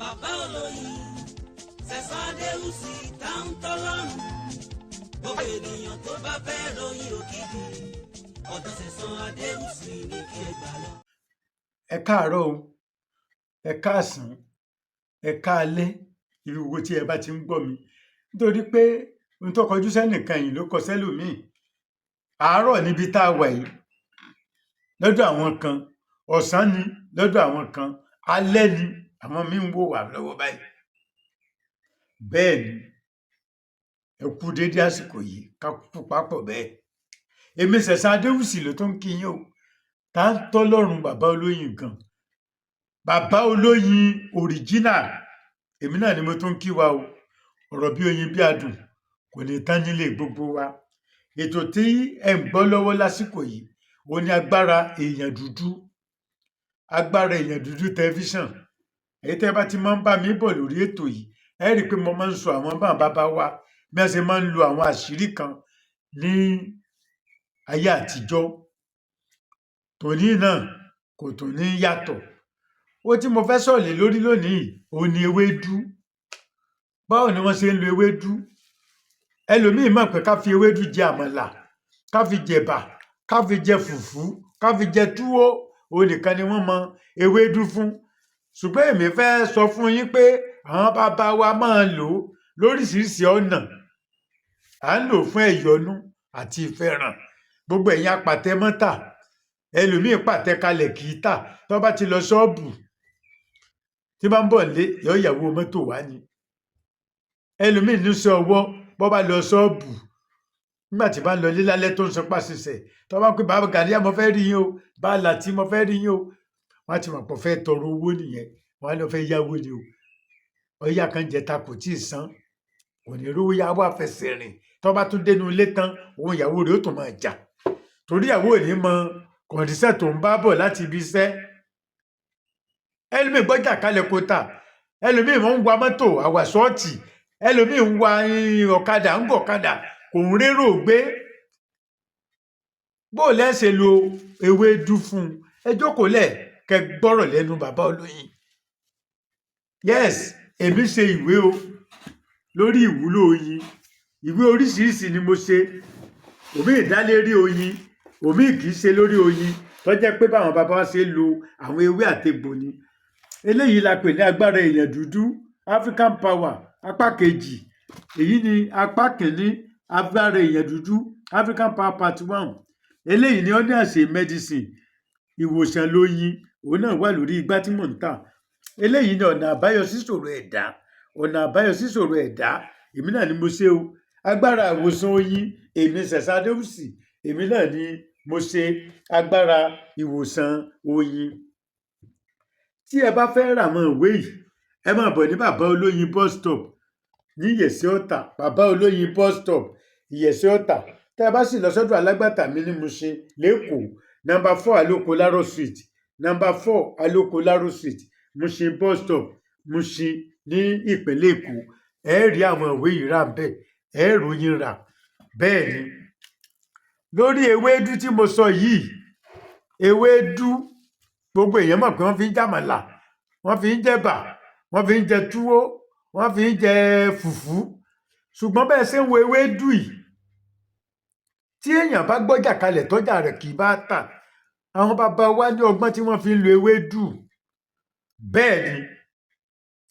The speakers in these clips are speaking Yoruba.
Bàbá olóyin Sẹ̀san Adéwùsì Táńtọ́lọ́run, gbogbo ènìyàn tó bá fẹ́ ròyìn òkìkí, ọ̀dọ̀ Sẹ̀san Adéwùsì ní kí ẹ gbà lọ. Ẹ káàárọ̀ o, ẹ káàsán, ẹ káalẹ́, irú wo tí ẹ bá ti ń gbọ́ mi, nítorí pé ohun tó kọjú sẹ́nìkan yìí ló kọ sẹ́lòmíì. Àárọ̀ níbi tá a wà yìí lọ́dọ̀ àwọn kan, ọ̀sán ni lọ́dọ̀ àwọn kan, alẹ́ ni àwọn míì ń wò wá lọ́wọ́ báyìí. Bẹ́ẹ̀ ni, ẹ kú déédé àsìkò yìí, ká kúkú papọ̀ bẹ́ẹ̀. Èmi Sẹ̀san Adéwùsì ló tún ń kí yín o, Táńtọ́lọ́run, bàbá olóyin gan, bàbá olóyin original. Èmi náà ni mo tún ń kí wa o. Ọ̀rọ̀ bí oyin bí adùn kò ní tán nílé gbogbo wa. Ètò tí ẹ̀ ń gbọ́ lọ́wọ́ lásìkò yìí, ó ní Agbára Èèyàn Dúdú, Agbára Èèyàn Dúdú Tẹlifíṣàn. Èyí tẹ́ bá ti máa ń bá mi bọ̀ lórí ètò yìí, ẹ rí i pé mo máa ń sọ àwọn bá bàbá wa bí wọ́n ṣe máa ń lo àwọn àṣírí kan ní ayé àtijọ́. Tòní náà kò tún ní yàtọ̀. Ó tí mo fẹ́ sọ̀rọ̀ lé lórí lónìí, òun ni ewédú. Báwo ni wọ́n ṣe ń lo ewédú? Ẹlòmíì mọ̀ pé ká fi ewédú jẹ àmàlà, ká fi jẹ̀bà, ká fi jẹ fùfú, ká fi jẹ túwó, òun nìkan ni wọ́n mọ ewédú fún. Ṣùgbọ́n èmi fẹ́ sọ fún yín pé àwọn bàbá wa máa lò ó lóríṣiríṣi ọ̀nà. À ń lò ó fún ẹ̀yọ́nú àti ìfẹ́ràn. Gbogbo ẹ̀yin apàtẹ mọ́tà, ẹlòmíì pàtẹ kalẹ̀ kì í tà. Tó bá ti lọ ṣọ́ọ̀bù, tí bá ń bọ̀ nílé, yóò yàwó mọ́tò wá ni. Ẹlòmíì níṣẹ́ ọwọ́, bó bá lọ ṣọ́ọ̀bù, nígbà tí bá ń lọ ilé lálẹ́ tó ń sọpá ṣiṣẹ́, tó bá ń pè, "Bàbá Gàníyà, mo fẹ́ rí yín o, bá Làtí, mo fẹ́ rí yín o," wọ́n á ti mọ̀ pé ó fẹ́ tọrọ owó nìyẹn. Wọ́n á lọ fẹ́ yáwó ni o. Ọyá kan jẹta kò tí ì san, kò ní rówó yá, wá fẹsẹ̀ rìn. Tó bá tún dénú ilé tán, òun ìyàwó rẹ̀ ó tún máa jà, torí ìyàwó ò ní mọ condition tó ń bá bọ̀ láti ibi iṣẹ́. Ẹlòmíì gbọ́jà kalẹ̀ kó tà, ẹlòmíì wọ́n ń wa mọ́tò àwàsọ́ọ̀tì, ẹlòmíì ń wa ọ̀kadà, ń gọ̀ ọ̀kadà, kò ń rérò gbé. Bó o lẹ́sẹ̀ lo ewédú fún un? Ẹ jókòó lẹ̀ kẹ́ gbọ́rọ̀ lẹ́nu bàbá olóyin. Yes, èmi ṣe ìwé o lórí ìwúlò oyin. Ìwé oríṣiríṣi ni mo ṣe. Òmíì dá lérí oyin, òmíì kì í ṣe lórí oyin, tó jẹ́ pé báwọn bàbá wa ṣe lo àwọn ewé àtegbò ni. Eléyìí la pè ní Agbára Èèyàn Dúdú, African Power, apá kejì. Èyí ni apá kìíní, Agbára Èèyàn Dúdú, African Power part one. Eléyìí ni Honey as a Medicine, ìwòsàn lóyin, òun náà wà lórí igbá tí mò ń tà. Eléyìí ni Ọ̀nà Àbáyọ síṣòro Ẹ̀dá, Ọ̀nà Àbáyọ síṣòro Ẹ̀dá, èmi náà ni mo ṣe o. Agbára Ìwòsàn Oyin, èmi Sẹ̀san Adéwùsì, èmi náà ni mo ṣe Agbára Ìwòsàn Oyin. Tí ẹ bá fẹ́ rà àwọn ìwé yìí, ẹ máa bọ̀ ní Bàbá Olóyin bus stop ní Ìyẹ̀sí Ọ̀tà, Bàbá Olóyin bus stop, Ìyẹ̀sí Ọ̀tà. Tẹ́ ẹ bá sì lọ sọ́dọ̀ alágbàtà mi ní Mushin l'Ékòó, number 4 Aloko Laro Street, number 4 Aloko Laro Street, Mushin bus stop, Mushin ní ìpínlẹ̀ Èkó, ẹ rí àwọn ìwé yìí rà bẹ́ẹ̀, ẹ ròyìn rà bẹ́ẹ̀ ni. Lórí ewédú tí mo sọ yìí, ewédú, gbogbo èèyàn mọ̀ pé wọ́n fi ń jàmàlà, wọ́n fi ń jẹ̀bà, wọ́n fi ń jẹ túwó, wọ́n fi ń jẹ fùfú. Ṣùgbọ́n bẹ́ẹ̀ ṣe ń wo ewédú yìí, tí èèyàn bá gbọ́jà kalẹ̀ tọ́jà rẹ̀ kì í bá tà, àwọn bàbá wa ní ọgbọ́n tí wọ́n fi ń lo ewédú. Bẹ́ẹ̀ ni,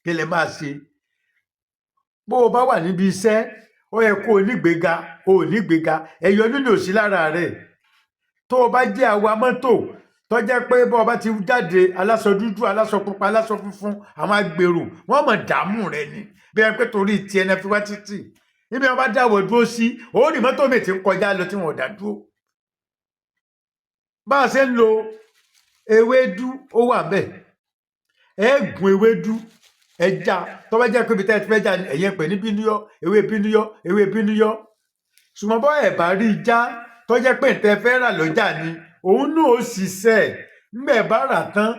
kí lẹ máa ṣe? Bó o bá wà níbi iṣẹ́, ó yẹ kó o nígbéga, o ò nígbéga, ẹ̀yọ nínú òsì lára rẹ̀. Tó o bá jẹ́ àwa mọ́tò, tó jẹ́ pé bó o bá ti jáde, aláṣọ dúdú, aláṣọ pupa, aláṣọ funfun, àwọn agbèrò wọ́n mọ̀ dààmú rẹ ni, bí wọ́n pé torí tiẹ̀ náà fi wá títì. Níbi wọn bá dáwọ́ dúró sí, ó ní mọ́tò mi ti ń kọjá lọ tí wọn ò dá dúró. Bá a ṣe ń lo ewédú, ó wà bẹ́ẹ̀. Ẹ gún ewédú, ẹja, tó bá jẹ́ pé ibi tẹ́ ẹ ti fẹ́ já ni, ẹ̀yẹn pè ní bínúyọ́, ewé bínúyọ́, ewé bínúyọ́. Ṣùgbọ́n bọ́ ẹ̀ bá rí i já, tó jẹ́ pé ntẹ́ fẹ́ rà lọ́jà ni, òun náà ó ṣiṣẹ́. Ńgbẹ̀ bá rà tán,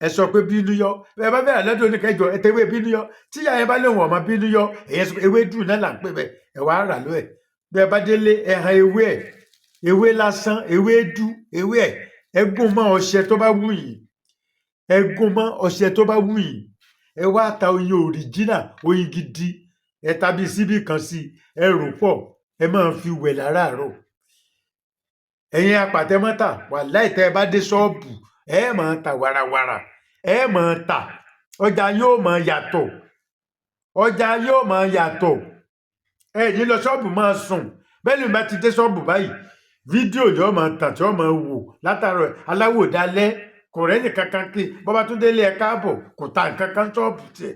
ẹ sọ pé bínúyọ́. Ẹ bá fẹ́ rà lọ́dọ̀ oníkẹjọ, ẹ tẹ ewé bínúyọ́. Tí ìyá yẹn bá lóun ọmọ bínúyọ́, ẹ̀yẹn sọ pé ewédú náà là ń pè bẹ́ẹ̀, ẹ wàá rà lọ́ ẹ̀. Bí ẹ bá délé, ẹ han ewé ẹ̀, ewé lásán, ewédú, ewé ẹ̀, ẹ gún mọ́ ọṣẹ tó bá wù yín, ẹ gún mọ́ ọṣẹ tó bá wù yín. Ẹ wá ta oyin original, oyin gidi, ẹ ta bíi síbí kan sí i, ẹ rò pọ̀, ẹ máa fi wẹ̀ láràárọ̀. Ẹ̀yin apàtẹmọ́tà, wàláì, tẹ́ ẹ bá dé ṣọ́ọ̀bù, ẹ máa ta wàràwàrà, ẹ máa tà, ọjà yóò máa yàtọ̀, ọjà yóò máa yàtọ̀. Ẹ ní lọ ṣọ́ọ̀bù máa sùn. Bẹ́ẹ̀ ni bá ti dé ṣọ́ọ̀bù báyìí, fídíò ni ó máa tàn tí ó máa wò látàrọ aláwòdálẹ́, kò rẹ́nì kankan kí bọ́bá tún délé ẹ káàbọ̀, kò ta nǹkan kan ṣọ́ọ̀bù tiẹ̀.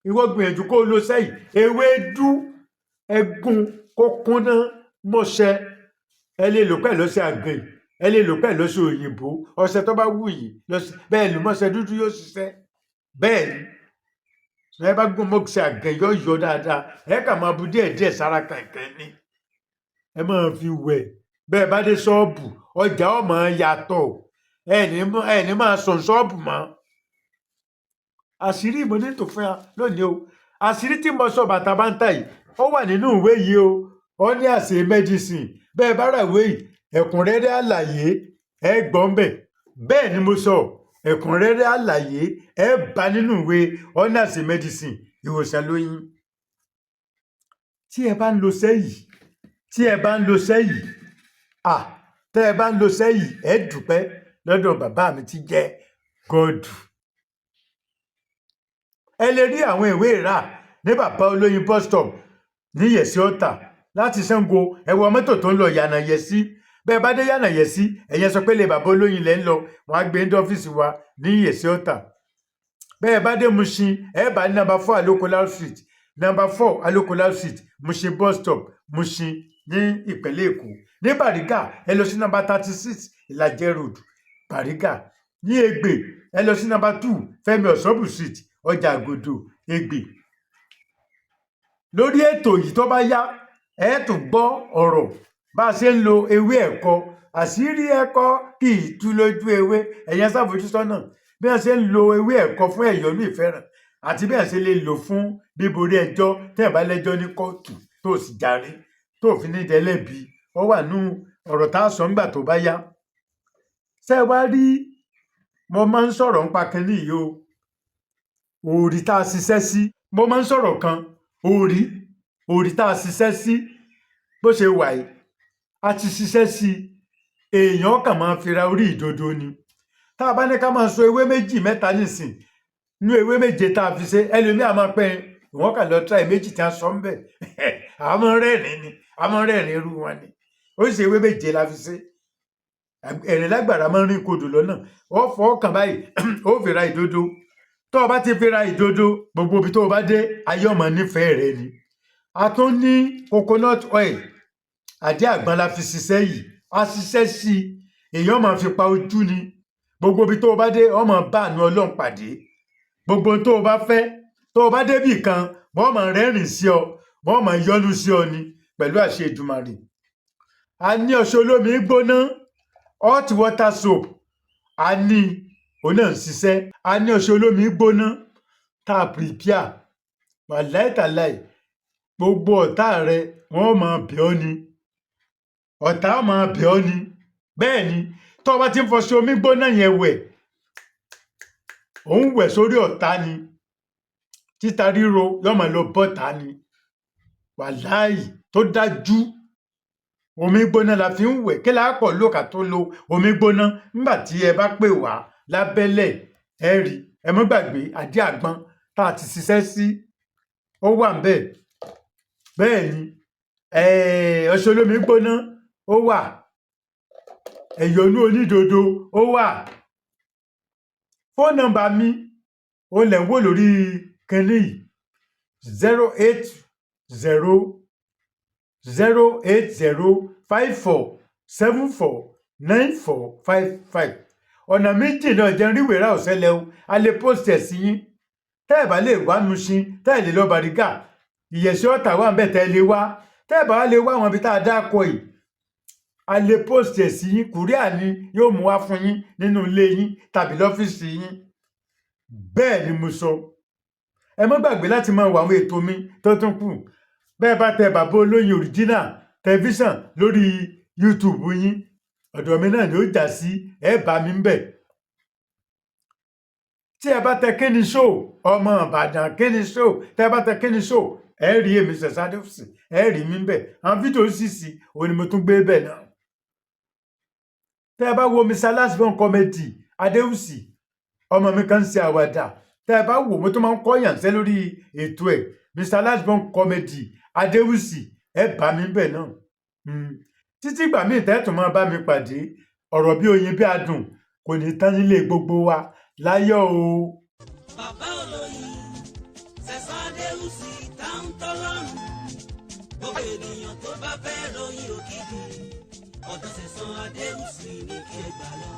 Ìwọ gbìyànjú kó o lo sẹ́yìn ewédú, ẹgún kó kúnná mọ́ṣẹ́. Ẹ lè lò pẹ̀lú ọṣẹ àgbẹ̀, ẹ lè lò pẹ̀lú ọṣẹ òyìnbó, ọṣẹ tó bá wù yín lọ́ṣẹ. Bẹ́ẹ̀ lò mọ́ṣẹ dúdú, yóò ṣiṣẹ́. Bẹ́ẹ̀ ni ẹ bá gún mọ́ṣẹ àgbẹ̀, yóò yọ dáadáa. Ẹ kà máa bu díẹ̀ díẹ̀ sára kẹ̀kẹ́ ni, ẹ máa fi wẹ̀. Bẹ́ẹ̀ bá dé ṣọ́ọ̀bù, ọjà ó máa yàtọ̀. Ẹ ní máa sùn ṣọ́ọ̀bù mọ́. Àṣírí mo ní tó fún wa lónìí o. Àṣírí tí mo sọ bàtà bá ń tà yìí, ó wà nínú ìwé yìí o. Ó ní àṣẹ medicine. Bẹ́ẹ̀ bá ra ìwé yìí, ẹ̀kúnrẹ́rẹ́ àlàyé ẹ gbọ́ ń bẹ̀. Bẹ́ẹ̀ ni mo sọ, ẹ̀kúnrẹ́rẹ́ àlàyé ẹ bá nínú ìwé Honors Medicine, ìwòsàn lóyún. Tí ẹ bá ń lo sẹ́yìí, tí ẹ bá ń lo sẹ́yìí, à tẹ́ ẹ bá ń lo sẹ́yìí, ẹ dúpẹ́ lọ́dọ̀ bàbá mi tí jẹ́ gọ́ọ̀dù. Ẹ lè rí àwọn ìwé rà ní Bàbá Olóyin bus stop ní Yẹ̀sí Ọ̀tà. Láti Ṣàngó, ẹ wọ mọ́tò tó ń lọ Yànà Yẹ̀sí. Bẹ́ẹ̀ bá dé Yànà Yẹ̀sí, ẹ̀yẹn sọ pé lè Bàbá Olóyin lẹ́ ń lọ, wọ́n á gbé ní ọ́fíìsì wa ní Yẹ̀sí Ọ̀tà. Bẹ́ẹ̀ bá dé Mushin, ẹ bá ní number 4 Alokola Street, number 4 Alokola Street, Mushin bus stop, Mushin ní ìpínlẹ̀ Èkó. Ní Bàrígà, ẹ lọ sí number 36 Ìlàjẹ Road, Bàrígà. Ní Ègbè, ẹ lọ sí number 2 Fẹ́mi Ọ̀ṣọ́bù Street, Ọjà Àgòdò, Ègbè. Lórí ètò yìí, tó bá yá, ẹ tún gbọ́ ọ̀rọ̀ bá a ṣe ń lo ewé ẹ̀kọ. Àṣírí ẹ̀kọ kì í tú lójú ewé. Ẹ̀yẹn ṣàfojúsọ́nà bí wọ́n ṣe ń lo ewé ẹ̀kọ fún ẹ̀yọ́nú ìfẹ́ràn àti bí wọ́n ṣe lè lò fún bíborí ẹjọ́ tẹ́ ẹ̀ bá lẹ́jọ́ ní kóòtù tó sì jàre, tó fi ní dẹ́lẹ́bi. Ó wà nú ọ̀rọ̀ tá a sọ ńgbà tó bá yá. Ṣé ẹ wá rí, mo máa ń sọ̀rọ̀ nípa kinní yìí o, òòrì tá a ṣiṣẹ́ sí. Mo máa ń sọ̀rọ̀ kan, òòrì tá a ṣiṣẹ́ sí, bó ṣe wà yìí, a ti ṣiṣẹ́ sí i, èèyàn kàn máa fi ra orí ìdodo ni. Tá a bá ní ká máa sọ ewé méjì mẹ́ta nísìn nínú ewé méje tá a fi ṣe, ẹlòmíà máa pẹ́ ìwọ́n kàn lọ try méjì tí a sọ ń bẹ̀. Àmọ́ rẹ́rìn ni, àmọ́ rẹ́rìn irú wọn ni. Ó sì ewé méje la fi ṣe. Ẹ̀rìn lágbára máa ń rìn kodò lọ́nà. Ó fọ́ kàn báyìí, ó fi ra ìdodo. Tó o bá ti fi ra ìdodo, gbogbo ibi tó o bá dé, ayé ọmọ nífẹ̀ẹ́ rẹ ni. A tún ní coconut oil, àdí àgbọn la fi ṣiṣẹ́ yìí. A ṣiṣẹ́ sí i, èèyàn máa fi pa ojú ni. Gbogbo ibi tó o bá dé, ọmọ bá àánú Ọlọ́run pàdé. Gbogbo ohun tó o bá fẹ́, tó o bá débì kan, wọ́n máa rẹ́rìn sí ọ, wọ́n máa yọ́nú sí ọ ni pẹ̀lú àṣẹ Èdùmàrè. A ní ọṣẹ olómi gbóná, hot water soap, a ní òun náà ń ṣiṣẹ́. A ní ọṣẹ olómi gbóná tá a prepare. Wàláìtàláì, gbogbo ọ̀tá rẹ, wọ́n máa bẹ̀ ọ́ ni, ọ̀tá máa bẹ̀ ọ́ ni. Bẹ́ẹ̀ ni, tó o bá ti ń fọṣẹ omi gbóná yẹn wẹ̀, òun wẹ̀ sórí ọ̀tá ni. Títa ríro yóò máa lọ bọ́ta ni. Wàláì, tó dájú, omi gbóná la fi ń wẹ̀. Kí la pọ̀ lóka tó lo omi gbóná? Nígbà tí ẹ bá pè wá lábẹ́lẹ̀, ẹ rí. Ẹ mọ́ gbàgbé àdí àgbọn tá a ti ṣiṣẹ́ sí, ó wà ń bẹ̀. Bẹ́ẹ̀ ni, ọṣẹ olómi gbóná ó wà, ẹ̀yọ́nú onídodo ó wà. Phone number mi ó lẹ̀ ń wò lórí kinní yìí: 080 080 5474 9455. Ọ̀nà méjì náà jẹ́ ríwèé rà ọ̀sẹ̀lẹ̀ o. A lè post ẹ̀ sí yín. Tẹ́ ẹ̀ bá lè wá Mushin, tẹ́ ẹ̀ lè lọ Bàrígà, Ìyẹ̀sí Ọ̀tà wà ń bẹ̀ tẹ́ ẹ lè wá. Tẹ́ ẹ̀ bá wá lè wá àwọn ibi tá a dá kọ yìí, a lè post ẹ̀ sí yín. Courier ni yóò mú wá fún yín nínú ilé yín tàbí lọ́fíìsì yín. Bẹ́ẹ̀ ni mo sọ. Ẹ má gbàgbé láti máa wo àwọn ètò mi tó tún kù. Bẹ́ẹ̀ bá tẹ Bàbá Olóyin Original Tẹlifíṣàn lórí YouTube yín, ọ̀dọ̀ mi náà ni ó já sí, ẹ bá mi ń bẹ̀. Tí ẹ bá tẹ Kíni Show, ọmọ Ìbàdàn Kíni Show, tẹ bá tẹ Kíni Show, ẹ rí èmi Sẹ̀san Adéwùsì, ẹ rí mi bẹ̀. Àwọn fídíò sísì òun ni mo tún gbé bẹ̀ náà. Tẹ bá wo Mr. Last Born Comedy Adéwùsì, ọmọ mi kan ń ṣe àwàdà, tẹ bá wò, mo tún máa ń kọ́ yànṣẹ́ lórí ètò ẹ̀. Mr. Last Born Comedy Adéwùsì, ẹ bá mi bẹ̀ náà. Títí ìgbà míì tẹ́tùn máa bá mi pàdé, ọ̀rọ̀ bí oyin bí adùn kò ní tán nílé gbogbo wa. Láyọ̀ o. Bàbá olóyin Sẹ̀san Adéwùsì táwọn tọ́lọ́run, gbogbo ènìyàn tó bá fẹ́ ròyìn òkìkí, ọ̀dọ̀ Sẹ̀san Adéwùsì ní kí ẹ gbà lọ.